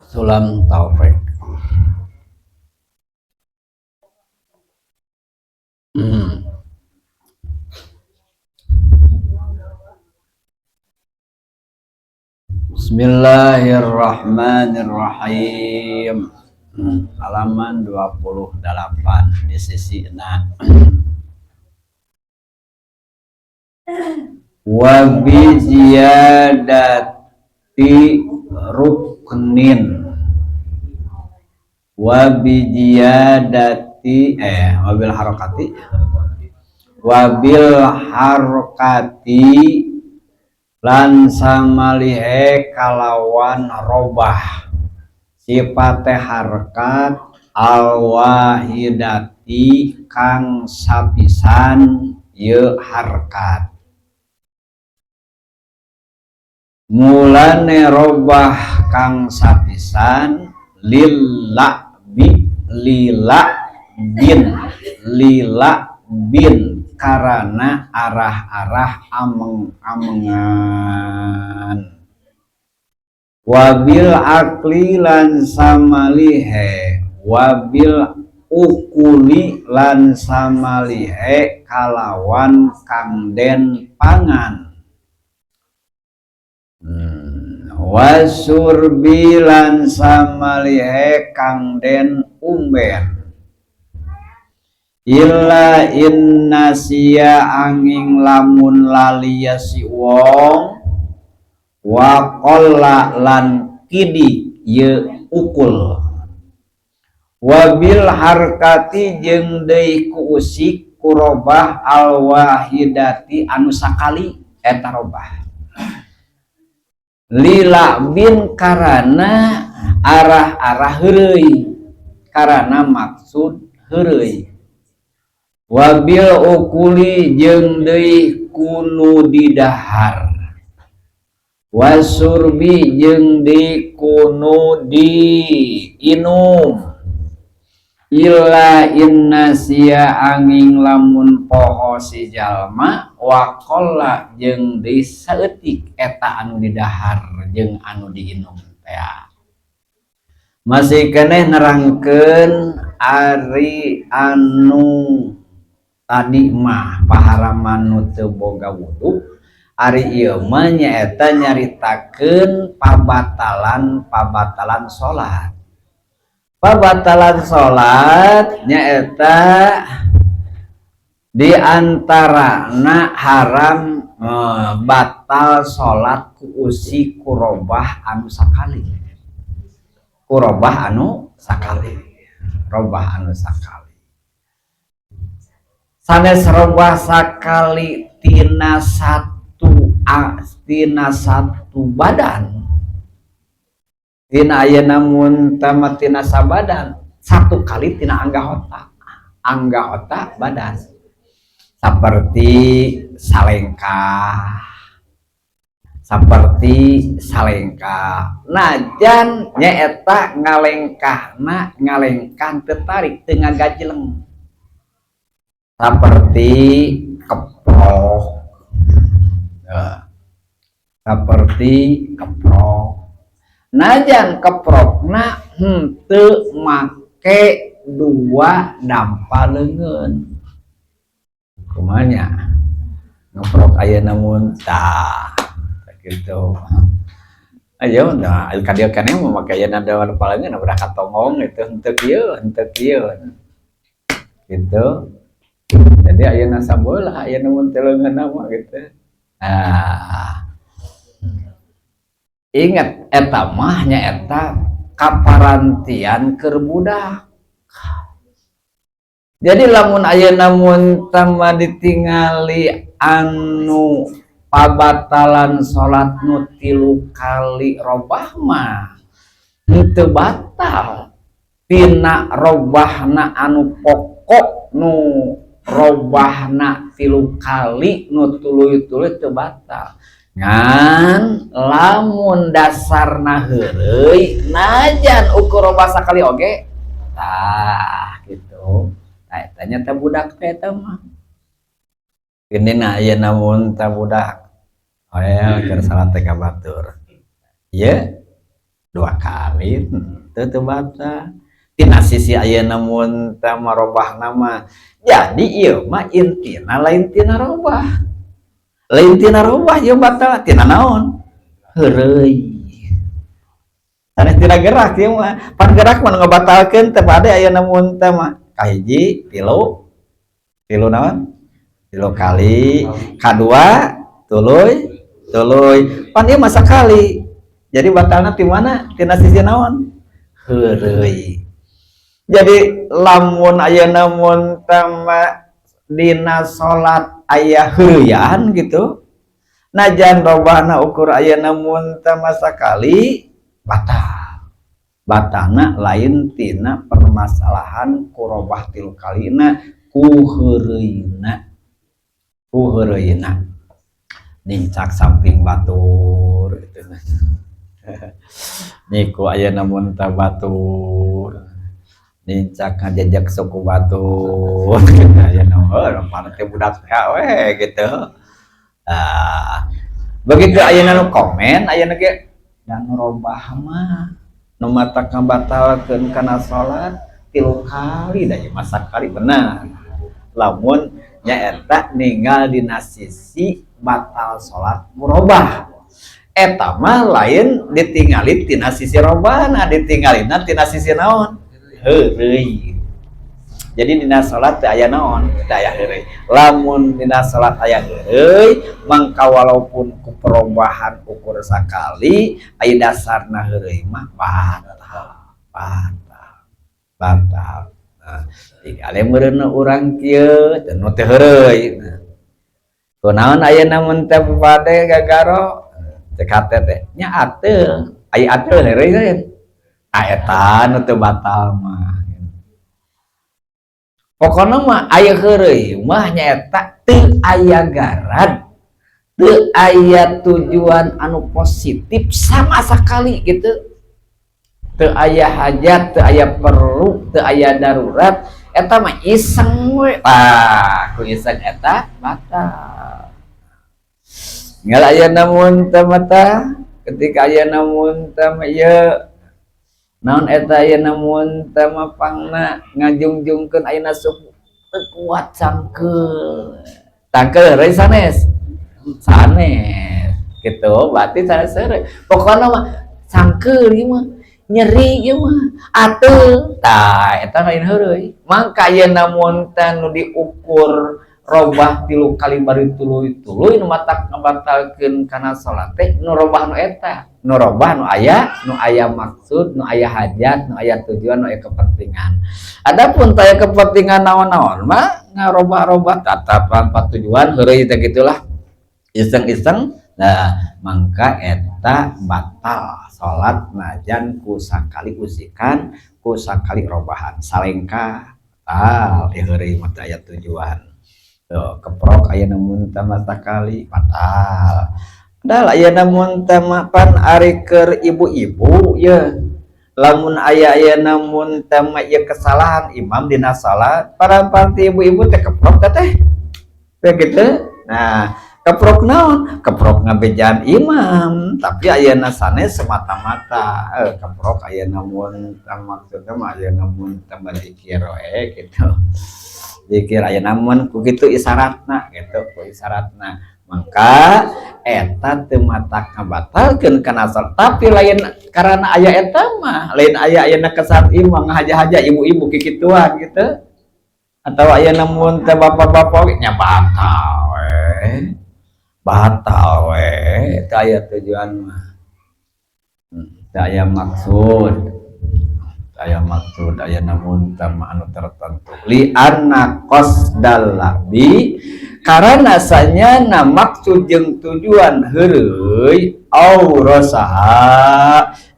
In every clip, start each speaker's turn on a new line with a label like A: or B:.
A: Sulam Taufik. Bismillahirrahmanirrahim. Halaman 28 di sisi 6. Wa bi ziyadati ruknin, wa bi ziyadati wabil harokati, wabil harokati lan samalihe kalawan robah sifate harkat alwahidati kang sapisan ye harkat. Mulane robah kang sapisan lila bi lila bin lila bin karana arah-arah ameng-amengan. Wabil akli lan samalihe, wabil ukuli lan samalihe kalawan kang den pangan. Wasurbi lan samalihe kang den umben. Illa innasia angin lamun lali si wong wa qalla lan kidi ye ukul. Wabil harkati jeung deui ku usik kurobah alwahidati anu sakali eta robah. Lila bin karana arah-arah heureuy, karana maksud heureuy. Wabil ukuli jeung deui kunu didahar. Wasurbi jeung deui kunu diinum. Illa innasia angin lamun poho si jalma waqalla jeung deui saeutik eta anu didahar jeung anu diinum teh. Masih keneh nerangkeun ari anu tadi mah paharaman nu teu boga wudu, ari ieu mah nyaeta nyaritakeun pabatalan-pabatalan salat. Pabatalan salat nyaeta di antarana haram batal salat ku usi kurobah anu sakali. Kurobah anu sakali. Robah anu sakali. Sanes robah sakali tina satu tina satu badan. Tina ayeuna mun tama tina sabadan, satu kali tina anggota. Anggota badan. Seperti salengkah. Seperti salengkah. Najan nyaeta ngalengkahna ngalengkah teu tarik teu ngagajleng. Seperti keprok. Seperti keprok. Najan keprokna henteu make dua dampa leungeun. Kumanya ngeprok ayeuna mun tah gitu. Ayo nah ka dieu keneh mah make ayeuna dua dampa leungeun udah katonggong gitu henteu kieu henteu kieu. Gitu. Jadi ayeuna sabelah ayeuna mun teu leungeun mah gitu. Nah, ingat eta mah nyaeta kaparantian keur budak. Jadi lamun ayeuna mun tama ditingali anu pabatalan salat nu 3 kali robah mah henteu batal. Tina robahna anu pokok nu robahna 3 kali nu tuluy-tuluy teu batal. Ngan lamun dasarna heureuy najan ukur robah sakali oge tah gitu. Tah eta nya teh budak teh eta mah. Gini na ayeuna mun teh budak aya keur salat teh ka batur. Ieu Dua kali teu batal tina sisi ayeuna mun teh marobah nama. Jadi ieu mah intina lain tina robah, lain tina robah ieu. Batal tina naon? Heureuy, sanes tina gerak ieu mah. Pan gerak mah ngabatalkeun teh bade ayeuna mun teh mah kahiji tilu, tilu naon, tilu kali, kadua tuluy tuluy. Pan ieu mah sakali. Jadi batalna ti mana? Tina sisi naon? Heureuy. Jadi lamun ayeuna mun teh dina salat aya heureuyan gitu, najan robahna ukur ayeuna mun teh sakali, batal. Batalna lain tina permasalahan ku robah tilu kalina, ku heureuyna, ku heureuyna nincak samping batur gitu. Niku ayeuna mun teh batur, nincak ngajejek suku batur gitu ayeuna mah, oh, teh budak teh we gitu. Nah, begitu ayeuna nu komen ayeuna ge dan robah mah nu matak ngabatalkeun kana salat tilu kali, da ieu mah sakali. Benar lamun nyaeta ninggal dina sisi batal salat murobah. Eta mah lain ditingali tina sisi robahna, ditinggalina tina sisi naon? Heureuy. Jadi dina salat teu aya naon? Teu aya heureuy. Lamun dina salat aya heureuy, mangka walaupun ku perubahan ukur sakali, aya dasarna heureuy mah batal, batal, batal. Nah, tinggal meureun urang kieu teu nu teu heureuy. Nah, kunaon ayeuna mun teh bade gagaro cek hate teh nya ateul, aya ateul heureuy lain. Ah, eta nu teu batal mah. Pokokna mah aya heureuy mah nyaeta teu aya garad, teu aya tujuan anu positif sama sekali gitu, teu aya hajat, teu aya perlu, teu aya darurat, eta mah iseng we. Ah, ku iseng eta batal. Ngal aya namun teh mata ketika aya namun teh mah ieu naon eta aya namun teh mah pangna ngajungjungkeun ayeuna suku teu kuat, cangkeul tangkeul heureuy sanes, sanes gitu. Berarti sanes heureuy. Pokokna mah cangkeul ieu mah, nyeri ieu mah, ateul, tah eta lain heureuy. Mangka ayeuna mun teh nu diukur robah tilu kali bari tuluy tuluy, nu matak ngabatalkeun kana salat teh nu robah nu eta, nu robah nu aya, nu aya maksud, nu aya hajat, nu aya tujuan, nu aya kepentingan. Adapun taya kepentingan naon-naon mah ngarobah-robah tatap tanpa tujuan, heureuy teh gitulah, iseng-iseng. Nah, mangka eta batal salat najan ku sakali usikan, ku sakali robahan. Salengka batal, heureuy mah teu aya tujuan. Tuh, keprok aya mun teh mah sakali batal. Padahal ayeuna mun teh mah pan ari keur ibu-ibu ye, lamun aya ayeuna mun teh mah ieu kesalahan imam dina salat, paranti ibu-ibu teh keprok teh teh teh gitu. Nah, keprok naon? Keprok ngabejaan imam, tapi ayeuna sanes semata-mata keprok ayeuna mun teh maksudna mah ayeuna mun teh mah dikir we gitu, dikir ayeuna mun ku kitu isyaratna gitu, ku isyaratna. Maka eta teu matak ngabatalkeun kana salat, tapi lain karena aya eta mah, lain aya ayeuna kesalahan imam ngahaja-haja ibu-ibu kikituan gitu, atau ayeuna mun teh bapak-bapak oge nya batal we, batal we. Teu aya tujuan mah, teu aya maksud, teu aya maksud ayeuna mun teh mah anu tertentu. Li anna qasdal la'bi, karena sanyana maksud jeung tujuan heureuy, aurasaha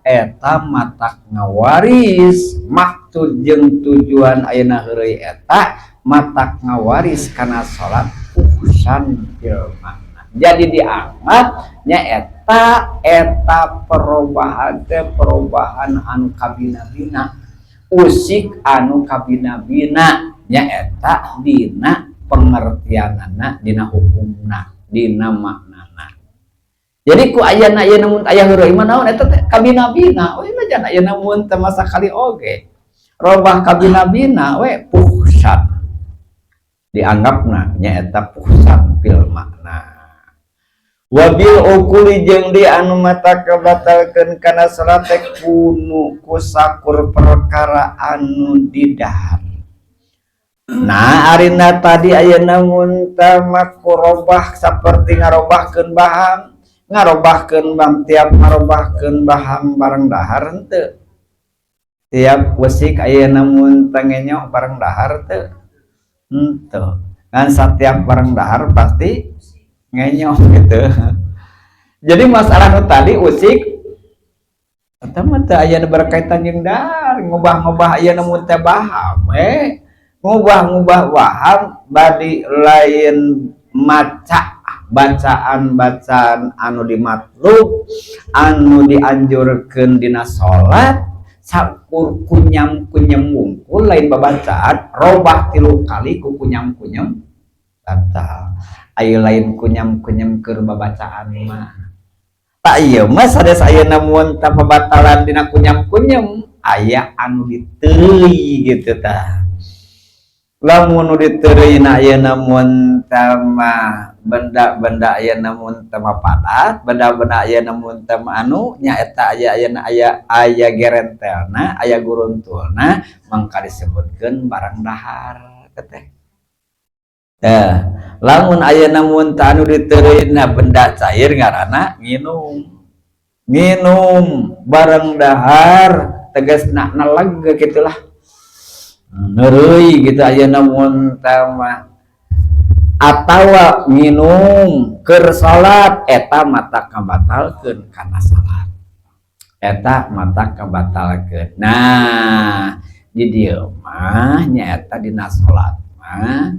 A: eta matak ngawaris. Maksud jeung tujuan ayeuna heureuy eta matak ngawaris kana salat fuhsyan fil makna. Jadi dianggap nya eta eta perubahan teh perubahan anu kabina-bina, usik anu kabina-bina. Nya eta dina pengertianana, dina hukumna, dina maknana. Jadi ku ayana ayeuna mun aya heureuy mah naon eta teh kabina-bina we, najan ayeuna mun teh masa kali oge robah kabina-bina we fuhsyan, dianggapna nyaeta fuhsyan fil makna. Wabil ukuli jeung di anu mata kabatalkeun kana salat teh kunu kusakur perkara anu didahar. Nah, arina tadi ayeuna mun teh mah robah saperti ngarobahkeun baham, ngarobahkeun baham, tiap ngarobahkeun baham barang dahar henteu? Tiap wesik ayeuna mun teh ngenyok barang dahar teu? Henteu kan? Setiap barang dahar pasti ngenyok gitu. Jadi masalah nu tadi usik eta mah teu aya nu berkaitan jeung dahar. Ngubah-ngubah ayeuna mun teh baham ngubah-ngubah baham badi lain maca bacaan-bacaan anu dimatlub, anu dianjurkeun dina salat. Sakur kunyam-kunyam wungkul, lain babacaan, robah tilu kali ku kunyam-kunyam batal. Ayo, lain kunyam-kunyam keur babacaan mah tak. Ieu mah sanes ayeuna mun teh pabatalan dina kunyam-kunyam, aya anu diteureuy gitu tah. Lamun nu diteureuy ayeuna mun teh mah benda-benda ayeuna mun teh mah padat, benda-benda ayeuna mun teh mah anu nyaeta aya ayeuna aya aya gerentelna, aya guruntulna, mangka disebutkeun barang dahar teh. Tah, lamun ayeuna mun teh anu diteureuy benda cair, ngaranna nginum, nginum barang dahar tegasna neleg gitulah, neureuy gitu ayeuna mun teh mah, atawa minum keur salat, eta mata kabatalkeun kana salat, eta mata kabatalkeun. Nah, di dieu mah nyaeta dina salat mah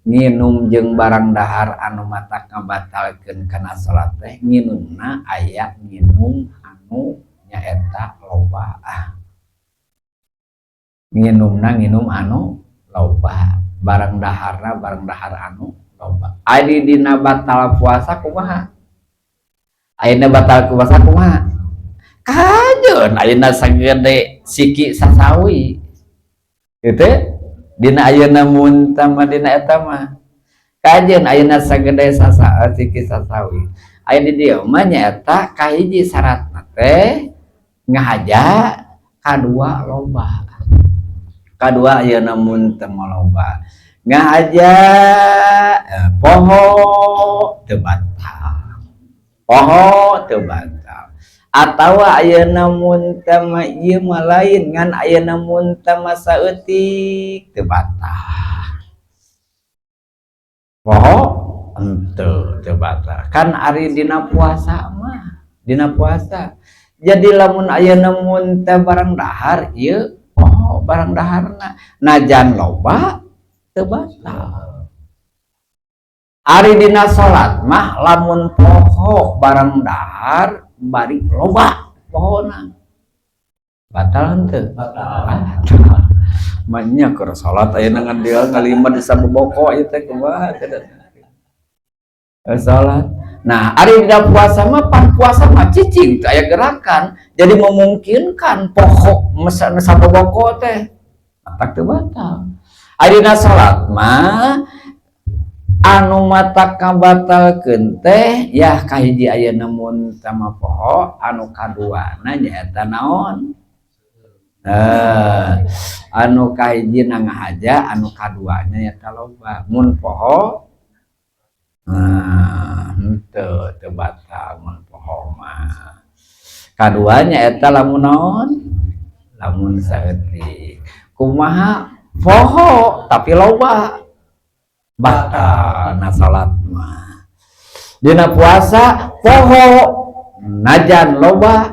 A: nginum jeung barang dahar anu mata kabatalkeun kana salat teh nginumna aya nginum anu nyaeta loba, ah, nginumna nginum anu loba, barang daharna barang dahar anu loba. Ari dina batal puasa kumaha? Ayeuna batal puasa kumaha? Kajeun ayeuna sagede siki sasawi gitu dina ayeuna mun tama dina eta mah kajeun ayeuna sagede sasa siki sasawi. Aya di dieu mah nyaeta kahiji syaratna teh ngahaja, kadua loba. Kadua ayeuna mun teu loba ngahaja, poho teu batal, poho teu batal. Atawa ayeuna mun teh mah ieu mah lain, ngan ayeuna mun teh mah saeutik teu batal. Poho henteu, teu batal kan. Ari dina puasa mah, dina puasa jadi lamun ayeuna mun teh barang dahar ieu, poho barang daharna najan loba teu batal. Ari dina salat mah lamun poho barang dahar bari loba pohona, batal henteu?
B: Batal.
A: Batal. Manya keur salat ayeuna ngan dia ngalima di saboboko ieu teh kumaha teh salat. Nah, ari dina puasa mah, pan puasa mah cicing teu aya gerakan, jadi memungkinkan poho saboboko teh matak teu batal. Ari dina salat mah anu mata kabatalkeun teh ya kahiji ayeuna mun teh mah poho, anu kaduana nyaeta naon? Anu kahiji na ngahaja, anu kaduanya nyaeta loba. Mun poho, nah, henteu, teu batal mun poho mah. Kaduanya eta lamun naon? Lamun saeutik. Kumaha poho tapi loba? Batal na salat mah. Dina puasa poho najan loba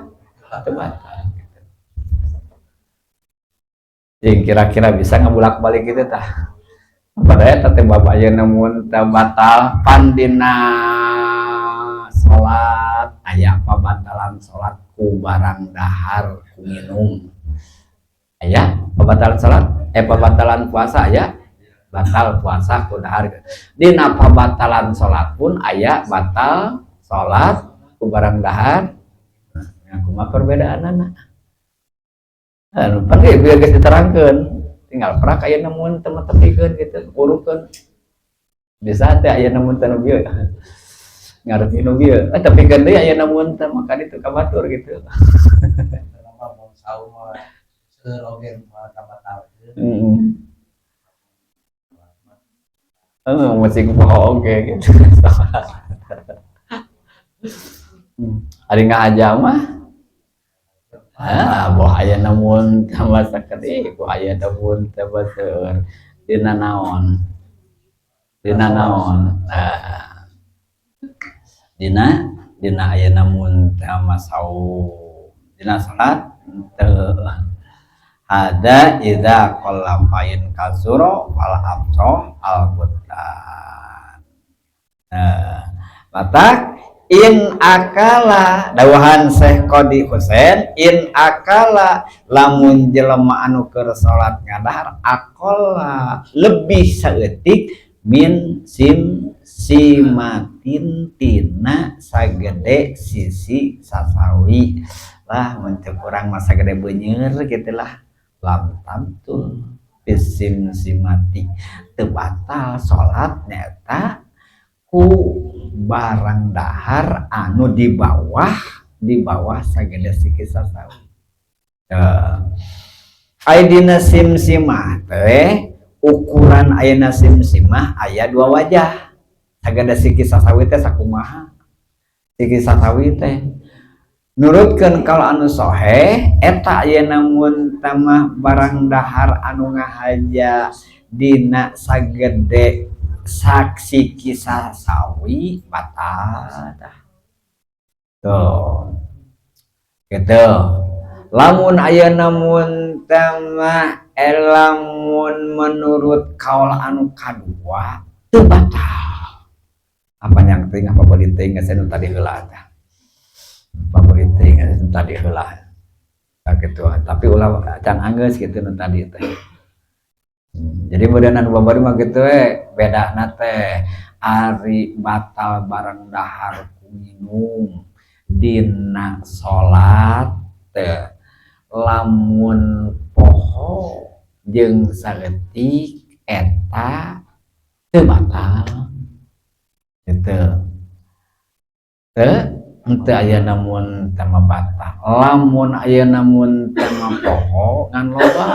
A: teu batal. Jeung kira-kira bisa ngabulak-balik gitu tah. Pada eta teh bapak ayeuna mun teu batal pan dina salat aya pabatalan salat ku barang dahar, ku minum. Aya pabatalan salat, pabatalan puasa aya batal puasa ku dahar. Dina pabatalan salat pun aya batal salat ku Ku barang dahar. Nah, kumaha perbedaanana? Anu pan ge bieu geus diterangkeun. Tinggal prak aya nemuan teu mah tepikeun gitu, urukeun. Bisa teh aya nemuan teh nu bieu. Ngarti nu bieu. Eh, tepikeun deui aya nemuan teh maka ditu ka batur gitu.
B: Nama mun saum mah seueur oge moal kabatalkeun.
A: Heeh. Eh, masih poho oge gitu. Ari ngahaja mah, ah, boh aya nemuan tambah sakedik, boh aya nemuan tambah seueur. Dina naon? Dina naon? Nah. Dina dina aya nemuan tambah saum. Dina salat teu. Hada idza qalla fa in kasura fal afsah al butlan. Nah, matak in akala, dawuhan Syekh Qadi Husain, in akala, lamun jelema anu keur salat ngadahar aqalla, lebih saeutik, min sim simatin, tina sagede sisi sasawi lah, mun teu kurang mah sagede beuneur gitu lah, lam tabtul bisim simati, teu batal salat nyata ku barang dahar anu di bawah sagede siki sasawi. Aya dina simsimah teh, ukuran ayeuna simsimah aya dua wajah. Sagede siki sasawi teh sakumaha? Siki sasawi teh nurutkeun kalau anu soheh eta ayeuna mun tamah barang dahar anu ngahaja dina sagede saksi kisah sawi batal tah. Tuh gitu. Lamun ayeuna mun tamah, lamun menurut kaul anu kadua teu batal. Apa yang teuing, apa beulit teuing geus nu tadi heula tah, favorit teuing nu tadi heula. Nah, gitu, tapi ulah can anggeus gitu nu tadi teh. Jadi mudahan anu babari mah gitu we bedana teh. Ari batal barang dahar ku minum dina salat teh, lamun poho jeung saeutik eta teu batal gitu, teu henteu aya namun teu mah batal. Lamun aya namun teu mah poho ngan loba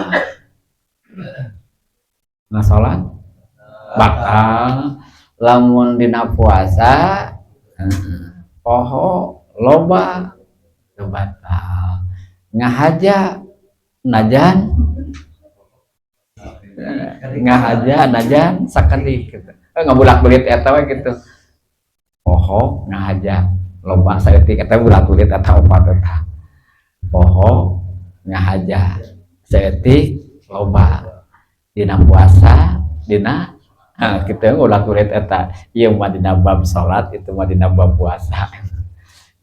A: na salat, batal. Lamun dina puasa poho loba, teu batal. Ngahaja najan, ngahaja najan sakedik gitu. Eh, ngabulak-belit eta we gitu, poho ngahaja loba saeutik eta bulak-belit eta opat eta. Poho ngahaja saeutik loba dina puasa dina. Nah, kitu ngulak-ulit eta. Ieu mah dina bab salat, itu mah dina bab puasa.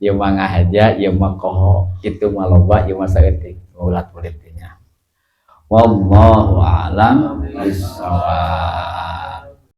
A: Ieu mah ngahaja, ieu mah poho, itu mah loba, ieu mah saeutik. Ngulat-ulit nya. Wallahu a'lam bishawab.